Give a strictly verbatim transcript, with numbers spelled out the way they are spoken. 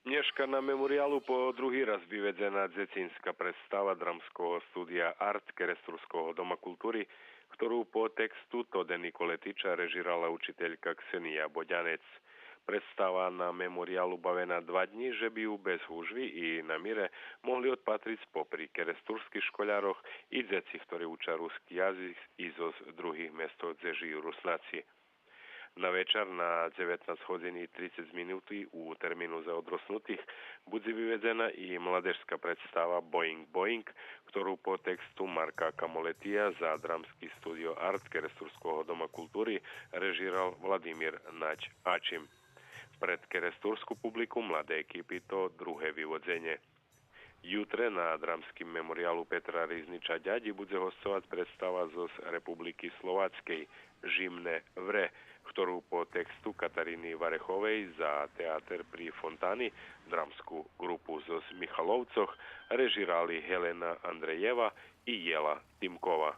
Нєшка на Мемориялу по други раз виведзена дзецинска представа Драмского студия Арт Керестурского дома култури, хтору по тексту Тоде Николетича режирала учителька Ксения Бодянец. Представа на Мемориялу бавена два днї же би ю без гужви и на мире могли одпатриц попри керестурских школярох и дзеци хтори уча руски язик и зоз других местох дзе жию Руснаци. На вечар на дзеветнац годзин и трицец минути у термину за одроснутих будзе виведзена и младежска представа Боинґ Боинґ, хтору по тексту Марка Камолетия за Драмски студио Арт Керестурского дома култури режирал Владимир Нач Ачим. Пред керестурску публику младей екипи то друге виводзенє. Ютре на Драмским мемориялу Петра Ризнича Дядї будзе госцовац представа зоз Републики Словацкей Жимне вре, хтору по тексту Катарини Вареховей за Театер при фонтани, драмску ґрупу зоз Михаловцох, режирали Гелена Андреєва и Єла Тимкова.